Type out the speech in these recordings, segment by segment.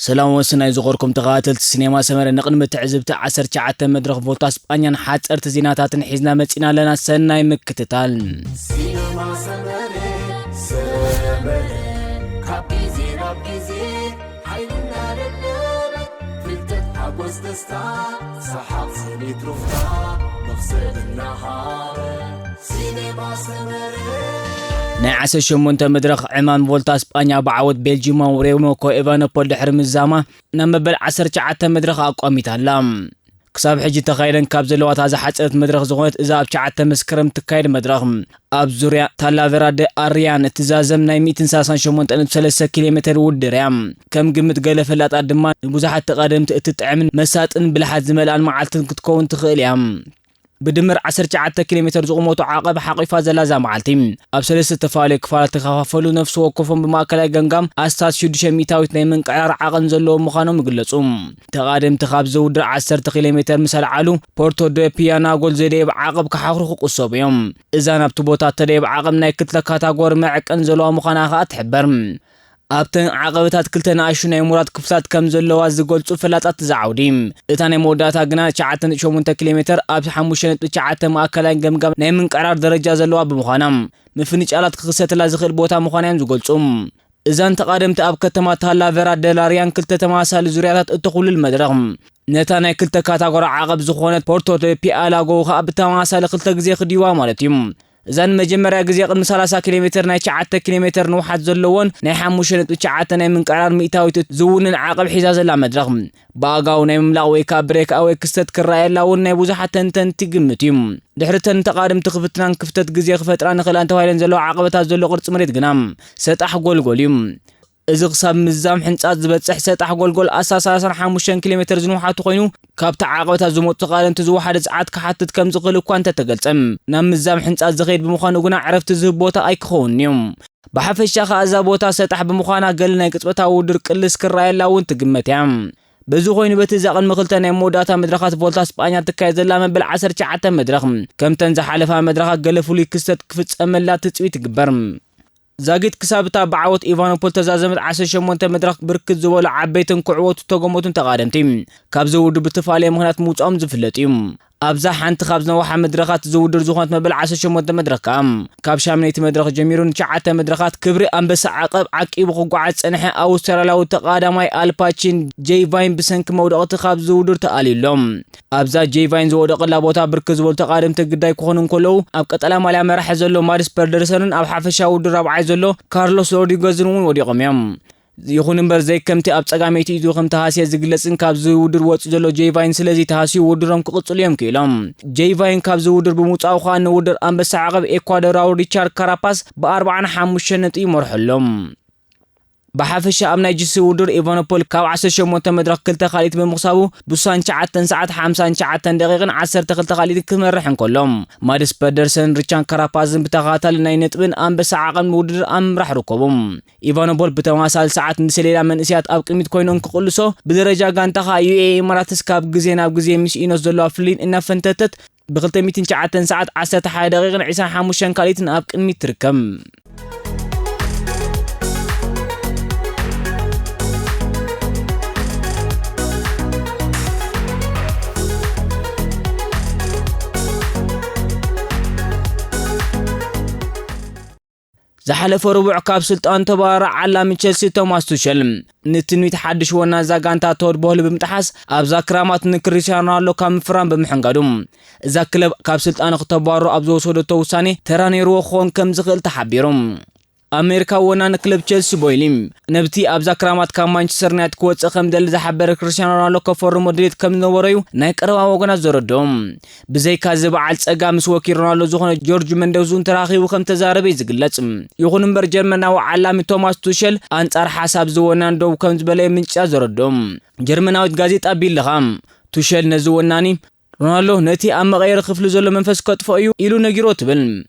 ሰላም ወስናይ ዝኾርኩም ተኸታተልቲ ሲኔማ ሰመረ፣ ንቕድሚ ትዕዝብቲ ዓሰርተ ትሽዓተ መድረኽ ቮልታ ስጳኛን ሓጸርቲ ዜናታትን ሒዝና መጺና ኣለና። ሰናይ ምክትታል። ሲነማ ሰመረ፣ ሰመረ፣ ካብ ግዜ ናብ ግዜ ሓይልና ደለበ፣ ፍልጠት፣ ሓጎስ፣ ደስታ፣ ሰሓቕ፣ ስኒት፣ ሩፍታ፣ መኽሰብ እናሃበ፣ ሲነማ ሰመረ። ናይ ዓሰርተ ሸሞንተ መድረኽ ዕማም ቮልታ ስጳኛ ብዓወት ቤልጂማዊ ሬሞኮ ኤቫኖፖል ድሕሪ ምዛማ፣ ናብ መበል ዓሰርተ ትሽዓተ መድረኽ ኣቋሚታ ኣላ። ክሳብ ሕጂ ተኻይደን ካብ ዘለዋ እታ ዝሓጸረት መድረኽ ዝኾነት እዛ ኣብ ትሽዓተ መስከረም ትካየድ መድረኽ፣ ኣብ ዙርያ ታላቬራ ደ ኣርያን እትዛዘም ናይ ሚእትን ሰላሳን ሸሞንተ ነጥቢ ሰለስተ ኪሎ ሜተር ውድድር እያ። ከም ግምት ገለ ፈላጣት ድማ፣ ንብዙሓት ተቓደምቲ እትጥዕምን መሳጥን ብልሓት ዝመልኣን መዓልትን ክትከውን ትኽእል እያ። ብድምር ዓሰርተ ትሽዓተ ኪሎ ሜተር ዝቑመቱ ዓቐብ ሓቒፋ ዘላ እዛ መዓልቲ፣ ኣብ ሰለስተ ዝተፈላለዩ ክፋላት ተኸፋፈሉ። ነፍሲ ወከፎም ብማእከላይ ገምጋም ኣስታት ሽዱሽተ ሚእታዊት ናይ ምንቅዕራር ዓቐን ዘለዎም ምዃኖም ይግለጹ። ተቓደምቲ ካብ ዝውድር ዓሰርተ ኪሎ ሜተር ምስ ኣልዓሉ፣ ፖርቶ ዶ ፒያና ጎል ዘደየብ ዓቐብ ክሓኽሩ ክቕሰቡ እዮም። እዛ ናብቲ ቦታ እተደየብ ዓቐብ ናይ ክልተ ካታጎሪ መዐቀን ዘለዋ ምዃና ከኣ ትሕበር። ኣብተን ዓቐብታት ክልተ ንኣሽቱ ናይ ሙራት ክፍላት ከም ዘለዋ ዝገልጹ ፈላጣት እዚ ዓውዲ፣ እታ ናይ መወዳእታ ግና ትሽዓተ ነጥቢ ሸሞንተ ኪሎ ሜተር ኣብ ሓሙሽተ ነጥቢ ትሽዓተ ማእከላይ ገምጋም ናይ ምንቅዕራር ደረጃ ዘለዋ ብምዃና፣ ምፍንጫላት ክኽሰተላ ዝኽእል ቦታ ምዃና እዮም ዝገልጹ። እዘን ተቓደምቲ ኣብ ከተማ ታላቬራ ደላርያን ክልተ ተመሳሳሊ ዙርያታት እተኹልል መድረኽ፣ ነታ ናይ ክልተ ካታጎሪ ዓቐብ ዝኾነት ፖርቶ ደ ፒያላጎ ከኣ ብተመሳሳሊ ክልተ ግዜ ክድይባ ማለት እዩ። እዛ ንመጀመርያ ግዜ ቅድሚ ሰላሳ ኪሎ ሜተር ናይ ትሽዓተ ኪሎ ሜተር ንውሓት ዘለዎን ናይ ሓሙሽተ ነጥቢ ትሽዓተ ናይ ምንቅዕራር ሚእታዊት ዝውንን ዓቐብ ሒዛ ዘላ መድረኽ፣ ብኣጋኡ ናይ ምምላቕ ወይ ከኣ ብሬክ ኣወይ ክስተት ክረኣየላ እውን ናይ ብዙሓት ተንተንቲ ግምት እዩ። ድሕሪ ተን ተቓደምቲ ክፍትናን ክፍተት ግዜ ክፈጥራ ንኽእላን ተባሂለን ዘለዋ ዓቐበታት ዘሎ ቅርጺ መሬት ግና ሰጣሕ ጎልጎል እዩ። እዚ ክሳብ ምዛም ሕንጻጽ ዝበጽሕ ሰጣሕ ጎልጎል ኣስታት ሰላሳን ሓሙሽተን ኪሎ ሜተር ዝንውሓቱ ኮይኑ፣ ካብቲ ዓቐበታት ዝመጹ ተቓደምቲ ዝወሓደ ጸዓት ክሓትት ከም ዝኽእል እኳ እንተተገልጸ፣ ናብ ምዛም ሕንጻጽ ዝኸይድ ብምዃኑ ግና ዕረፍቲ ዝህብ ቦታ ኣይክኸውንን እዩ። ብሓፈሻ ከኣ እዛ ቦታ ሰጣሕ ብምዃና፣ ገለ ናይ ቅጽበታዊ ውድድር ቅልስ ክረኣየላ እውን ትግመት እያ። በዚ ኮይኑ፣ በቲ እዛ ቅድሚ ክልተ ናይ መወዳእታ መድረኻት ቮልታ ስጳኛ ትካየድ ዘላ መበል ዓሰርተ ትሽዓተ መድረኽ፣ ከምተን ዝሓለፋ መድረኻት ገለ ፍሉይ ክስተት ክፍጸመላ ትጽቢት ትግበር። ዛጊት ክሳብ እታ ብዓወት ኢቫኖፖል ተዛዘመት ዓሰርተ ሸሞንተ መድረኽ፣ ብርክት ዝበሉ ዓበይትን ክዕወቱ ዝተገመቱን ተቓደምቲ ካብዚ ውድድር ብዝተፈላለየ ምኽንያት ምውጻኦም ዝፍለጥ እዩ። ኣብዛ ሓንቲ ካብ ዝነውሓ መድረኻት ዝውድር ዝኾነት መበል ዓሰርተ ሸሞንተ መድረኽ ከኣ፣ ካብ ሻምነይቲ መድረኽ ጀሚሩ ንትሽዓተ መድረኻት ክብሪ ኣንበሳ ዓቐብ ዓቂቡ ክጓዓዝ ዝጸንሐ ኣውስትራልያዊ ተቓዳማይ ኣልፓቺን ጄይ ቫይን ብሰንኪ መውደቕቲ ካብ ዝውድር ተኣልዩ ኣሎ። ኣብዛ ጄይ ቫይን ዝወደቐላ ቦታ ብርክት ዝበሉ ተቓደምቲ ግዳይ ክኾኑ እንከለዉ፣ ኣብ ቀጠልያ ማልያ መራሒ ዘሎ ማድስ ፐርደርሰንን ኣብ ሓፈሻዊ ውድድር ራብዓይ ዘሎ ካርሎስ ሮድሪጎዝን እውን ወዲቖም እዮም። ይኹን እምበር፣ ዘይከምቲ ኣብ ጸጋመይቲ ኢዱ ከም ተሃስየ ዝግለጽን ካብ ዝውድር ወጺኡ ዘሎ ጄይ ቫይን ስለዚ ተሃስዩ ውድድሮም ክቕጽሉ እዮም ክኢሎም። ጄይ ቫይን ካብ ዝውድር ብምውጻኡ ከኣ ንውድድር ኣንበሳ ዓቐብ ኤኳዶራዊ ሪቻርድ ካራፓስ ብኣርባዓን ሓሙሽተን ነጥቢ ይመርሖ ኣሎ። ብሓፈሻ ኣብ ናይ ጅሲ ውድድር ኢቫኖፖል ካብ ዓሰርተ ሸሞንተ መድረኽ ክልተ ካልኢት ብምኽሳቡ ብስሳን ትሽዓተን ሰዓት ሓምሳን ትሽዓተን ደቂቕን ዓሰርተ ክልተ ካልኢትን ክመርሕ እንከሎ፣ ማድስ ፐደርሰን ሪቻን ካራፓዝን ብተኸታታሊ ናይ ነጥብን ኣንበሳ ዓቐን ውድድር ኣብ ምምራሕ ርከቡ። ኢቫኖፖል ብተመሳሳሊ ሰዓት ንሰሌዳ መንእሰያት ኣብ ቅድሚት ኮይኖም ክቕልሶ፣ ብደረጃ ጋንታ ከኣ ዩ ኤ ኢ ኢማራትስ ካብ ግዜ ናብ ግዜ ምስ ኢኖስ ዘለዋ ፍልልይን እናፈንተተት ብክልተ ሚእትን ትሽዓተን ሰዓት ዓሰርተ ሓደ ደቂቕን ዕስራን ሓሙሽተን ካልኢትን ኣብ ቅድሚት ትርከብ። ዝሓለፈ ረቡዕ ካብ ስልጣን ተባረረ ዓላሚ ቸልሲ ቶማስ ቱሸል፣ ንትንቢት ሓድሽ ወናኒ እዛ ጋንታ ቶድ ቦህሊ ብምጥሓስ ኣብዛ ክራማት ንክሪስቲያኖ ሮናልዶ ካብ ምፍራም ብምሕንጋዱ፣ እዛ ክለብ ካብ ስልጣኑ ክተባርሮ ኣብ ዝወሰደቶ ውሳኔ ተራ ነይርዎ ክኸውን ከም ዝኽእል ተሓቢሩ። ኣሜሪካዊ ወናኒ ክለብ ቸልሲ ቦይሊ፣ ነብቲ ኣብዛ ክራማት ካብ ማንቸስተር ዩናይትድ ክወጽእ ከም ደሊ ዝሓበረ ክርስቲያኖ ሮናልዶ ከፈርሞ ድሌት ከም ዝነበሮ እዩ ናይ ቀረባ ወገናት ዘረድኦም። ብዘይካ እዚ በዓል ጸጋ ምስ ወኪል ሮናልዶ ዝኾነ ጆርጅ መንደዝ እውን ተራኺቡ ከም ተዛረበ እዩ ዝግለጽ። ይኹን እምበር ጀርመናዊ ዓላሚ ቶማስ ቱሸል ኣንጻር ሓሳብ ዝወናን ደው ከም ዝበለ ምንጭታት ዘረድኦም። ጀርመናዊት ጋዜጣ ቢልድ ኻም ቱሸል ነዚ ወናኒ ሮናልዶ ነቲ ኣብ መቐየሪ ክፍሊ ዘሎ መንፈስ ከጥፍኦ እዩ ኢሉ ነጊሮ ትብል።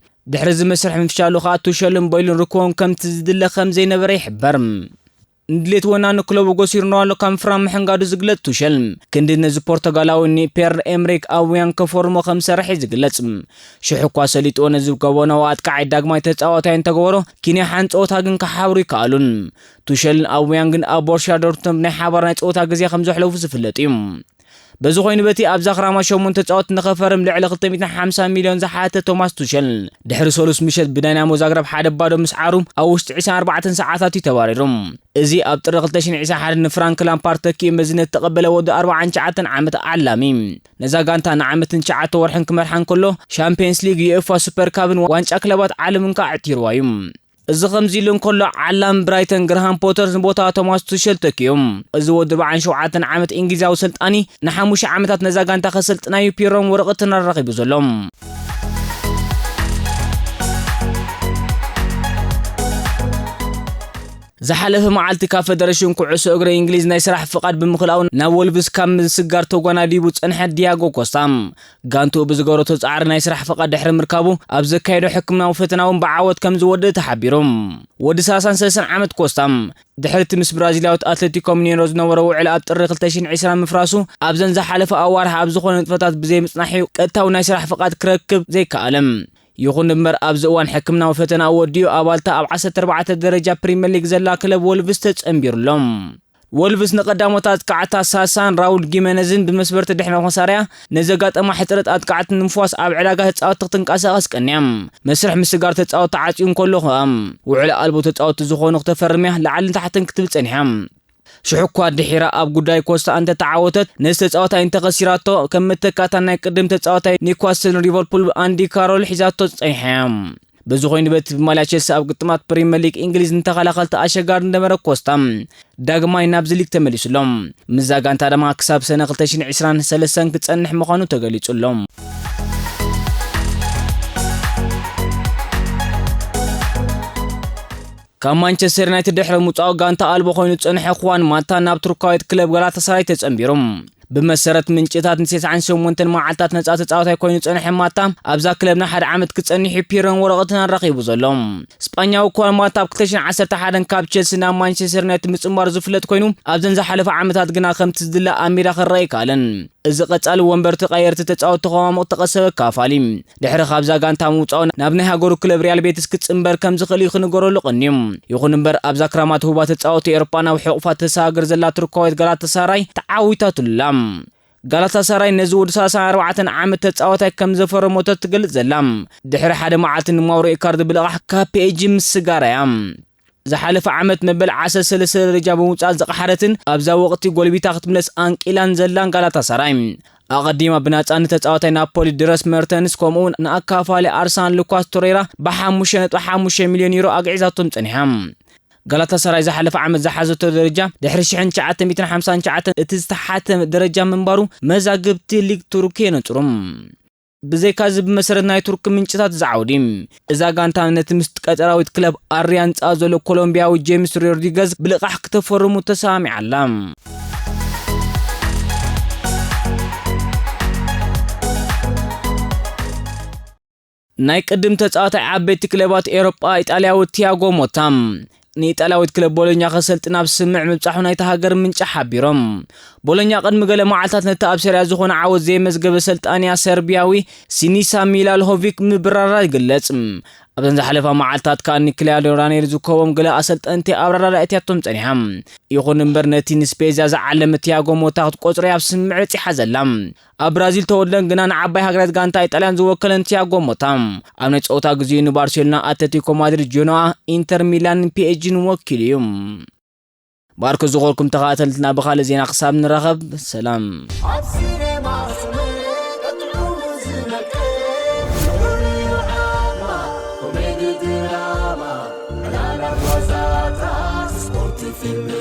ድሕሪ እዚ መስርሕ ምፍሻሉ ኸኣ ቱሸልን ቦይልን ርክቦም ከምቲ ዝድለ ከም ዘይነበረ ይሕበር። ንድሌት ወናኒ ክለቡ ጎሲርኖ ኣሎ ከም ፍራም ምሕንጋዱ ዝግለጽ ቱሸል፣ ክንዲ ነዚ ፖርቱጋላዊ ንፔር ኤምሪክ ኣውያን ከፈርሞ ከም ዝሰርሕ እዩ ዝግለጽ። ሽሕ እኳ ሰሊጥዎ ነዚ ገበናዊ ኣጥቃዓይ ዳግማይ ተጻዋታይ እንተገበሮ፣ ኪንያ ሓንቲ ጸወታ ግን ክሓብሩ ይከኣሉን። ቱሸልን ኣውያን ግን ኣብ ቦርሻ ዶርትሙንድ ናይ ሓባር ናይ ጸወታ ግዜ ከም ዘሕለፉ ዝፍለጥ እዩ። በዚ ኮይኑ በቲ ኣብዛ ክራማ ሸሞንተ ተጻወትቲ ንኸፈርም ልዕሊ ክልተ ሚእትን ሓምሳን ሚልዮን ዝሓተ ቶማስ ቱሸል፣ ድሕሪ ሰሉስ ምሸት ብዳይናሞ ዛግረብ ሓደ ባዶ ምስዓሩ ኣብ ውሽጢ ዕስራን ኣርባዕተን ሰዓታት እዩ ተባሪሩ። እዚ ኣብ ጥሪ ክልተ ሽሕን ዕስራን ሓደን ንፍራንክ ላምፓርድ ተኪኡ መዝነት ተቐበለ ወዲ ኣርባዓን ትሽዓተን ዓመት ዓላሚ፣ ነዛ ጋንታ ንዓመትን ትሽዓተ ወርሕን ክመርሓ እንከሎ፣ ሻምፕዮንስ ሊግ፣ ዩኤፋ ሱፐር ካፕን ዋንጫ ክለባት ዓለምን ከዓ ኣዕቲርዋ እዩ። እዚ ከምዚ ኢሉ እንከሎ፣ ዓላም ብራይተን ግርሃም ፖተር ንቦታ ቶማስ ቱሸል ተኪኡ። እዚ ወዲ ኣርባዓን ሸውዓተን ዓመት እንግሊዛዊ ሰልጣኒ ንሓሙሽተ ዓመታት ነዛ ጋንታ ከሰልጥና እዩ ፒሮን ወረቐትን ኣራኺቡ ዘሎ። ዝሓለፈ መዓልቲ ካብ ፌደሬሽን ኩዕሶ እግሪ እንግሊዝ ናይ ስራሕ ፍቓድ ብምኽላኡ ናብ ወልቭስ ካብ ምስጋር ተጓናዲቡ ዝጸንሐ ዲያጎ ኮስታ፣ ጋንትኡ ብዝገበረቶ ጻዕሪ ናይ ስራሕ ፍቓድ ድሕሪ ምርካቡ ኣብ ዘካየዶ ሕክምናዊ ፈተና እውን ብዓወት ከም ዝወደአ ተሓቢሩ። ወዲ ሰላሳን ሰለስተን ዓመት ኮስታ፣ ድሕሪ እቲ ምስ ብራዚላዊት ኣትሌቲኮ ሚኔሮ ዝነበሮ ውዕል ኣብ ጥሪ ክልተ ሽሕን ዕስራን ምፍራሱ፣ ኣብዘን ዝሓለፈ ኣዋርሕ ኣብ ዝኾነ ንጥፈታት ብዘይ ምጽናሕ እዩ ቀጥታዊ ናይ ስራሕ ፍቓድ ክረክብ ዘይከኣለ። ይኹን እምበር፣ ኣብዚ እዋን ሕክምናዊ ፈተና ወዲኡ ኣብ ኣባልታ ኣብ ዓሰርተ ኣርባዕተ ደረጃ ፕሪምየር ሊግ ዘላ ክለብ ወልቭስ ተጸንቢሩ ኣሎ። ወልቭስ ንቐዳሞት ኣጥቃዕታ ሳሳን ራውል ጊመነዝን ብመስበርቲ ድሕነ መሳርያ ንዘጋጠማ ሕጽረት ኣጥቃዕቲ ንምፍዋስ ኣብ ዕዳጋ ተጻወትቲ ክትንቀሳቐስ ቀንያ። መስርሕ ምስጋር ተጻወትቲ ተዓጽዩ እንከሎ ኸኣ፣ ውዕል ኣልቦ ተጻወትቲ ዝኾኑ ክተፈርም እያ ላዕልን ታሕትን ክትብል ጸኒሓ። ሽሕ እኳ ድሒራ ኣብ ጉዳይ ኮስታ እንተተዓወተት፣ ነዚ ተጻዋታይ እንተኸሲራቶ፣ ከም መተካእታ ናይ ቅድም ተጻዋታይ ኒውካስልን ሊቨርፑል ኣንዲ ካሮል ሒዛቶ ጸኒሓ እያ። በዚ ኮይኑ በቲ ብማልያ ቸልሲ ኣብ ግጥማት ፕሪምየር ሊግ እንግሊዝ ንተኸላኸልቲ ኣሸጋሪ ዝነበረ ኮስታ፣ ዳግማይ ናብዚ ሊግ ተመሊሱ ኣሎ። ምስዛ ጋንታ ድማ ክሳብ ሰነ ክልተ ሽሕን ዕስራን ሰለስተን ክጸንሕ ምዃኑ ተገሊጹ ኣሎ። ካብ ማንቸስተር ዩናይትድ ድሕሪ ምውጻኡ ጋንታ ኣልቦ ኮይኑ ዝጸንሐ ኹዋን ማታ ናብ ቱርካዊት ክለብ ጋላታሳራይ ተጸንቢሩ። ብመሰረት ምንጭታት ንተስዓን ሸሞንተን መዓልታት ነጻ ተጻዋታይ ኮይኑ ዝጸንሐ ማታ ኣብዛ ክለብ ንሓደ ዓመት ክጸንሕ እዩ ፒሮን ወረቐትን ኣራኺቡ ዘሎ። ስጳኛዊ ኹዋን ማታ ኣብ ክልተ ሽሕን ዓሰርተ ሓደን ካብ ቸልሲ ናብ ማንቸስተር ዩናይትድ ምጽንባሩ ዝፍለጥ ኮይኑ ኣብዘን ዝሓለፈ ዓመታት ግና ከምቲ ዝድለ ኣብ ሜዳ ክረኣ ኣይከኣለን። እዚ ቀጻሊ ወንበር ተቐየርቲ ተጻወትቲ ከማሙቕ ተቐሰበ ካፋሊ። ድሕሪ ካብዛ ጋንታ ምውጻኡ ናብ ናይ ሃገሩ ክለብ ሪያል ቤቲስ ክጽንበር ከም ዝኽእል እዩ ክንገረሉ ቀንዩ። ይኹን እምበር ኣብዛ ክራማት ህቡባት ተጻወትቲ ኤውሮጳ ናብ ሕቑፋ ተሰጋግር ዘላ ቱርካዊት ጋላታሳራይ ተዓዊታትላ። ጋላታሳራይ ነዚ ወዲ ሰላሳን ኣርባዕተን ዓመት ተጻዋታይ ከም ዘፈረመቶ ትገልጽ ዘላ፣ ድሕሪ ሓደ መዓልቲ ንማውሮ ኢካርዲ ብልቓሕ ካብ ፒኤስጂ ምስጋራ እያ። ዝሓለፈ ዓመት መበል ዓሰርተ ሰለስተ ደረጃ ብምውጻእ ዝቐሓረትን ኣብዛ ወቕቲ ጎልቢታ ክትምለስ ኣንቂላን ዘላን ጋላታሳራይ፣ ኣቐዲማ ብናጻ ንተጻዋታይ ናፖሊ ድረስ መርተንስ ከምኡውን ንኣካፋሊ ኣርሰናል ሉካስ ቶሬራ ብሓሙሽተ ነጥቢ ሓሙሽተ ሚልዮን ዩሮ ኣግዒዛቶም ጸኒሓ። ጋላታሳራይ ዝሓለፈ ዓመት ዝሓዘቶ ደረጃ ድሕሪ ሽሕን ትሽዓተ ሚእትን ሓምሳን ትሽዓተን እቲ ዝተሓተ ደረጃ ምንባሩ መዛግብቲ ሊግ ቱርኪ የነጽሩ። ብዘይካዚ ብመሰረት ናይ ቱርኪ ምንጭታት ዝዓውዲ፣ እዛ ጋንታ ነቲ ምስ ቀጠራዊት ክለብ ኣል ራያ ዝጻወት ዘሎ ኮሎምቢያዊ ጄምስ ሮድሪገዝ ብልቓሕ ክተፈርሙ ተሰማሚዓ ኣላ። ናይ ቅድም ተጻዋታይ ዓበይቲ ክለባት ኤውሮጳ ኢጣልያዊ ቲያጎ ሞታ ንኢጣልያዊት ክለብ ቦሎኛ ከሰልጥን ኣብ ስምምዕ ምብጻሑ ናይታ ሃገር ምንጪ ሓቢሮም። ቦሎኛ ቅድሚ ገለ መዓልታት ነቲ ኣብ ሰሪያ ዝኾነ ዓወት ዘየመዝገበ ሰልጣንያ ሰርቢያዊ ሲኒሳ ሚላልሆቪክ ምብራራ ይግለጽ። ኣብዘን ዝሓለፋ መዓልታት ከኣ ኒክሊያዶ ራኔሪ ዝኮቦም ገለ ኣሰልጠንቲ ኣብ ረዳዳእትያቶም ጸኒሖም። ይኹን እምበር ነቲ ንስፔዚያ ዝዓለመ ቲያጎ ሞታ ክትቆጽሮ ኣብ ስምምዕ በጺሓ ዘላ። ኣብ ብራዚል ተወልደን ግና ንዓባይ ሃገራዊት ጋንታ ኢጣልያን ዝወከለን ቲያጎ ሞታ፣ ኣብ ናይ ጸወታ ግዜኡ ንባርሴሎና፣ ኣትሌቲኮ ማድሪድ፣ ጀኖዋ፣ ኢንተር ሚላን ፒኤስጂን ወኪሉ እዩ። ባርኩ ዝኾንኩም ተኸታተልትና ብኻልእ ዜና ክሳብ ንራኸብ ሰላም። ኣብ ሲኔማ ስምዒት ጥዑም ዝነቅል፣ ዝኽሪ ዓማ፣ ኮሜዲ ድራማ፣ ዕላላት ዋዛታት፣ ስፖርት ፊልም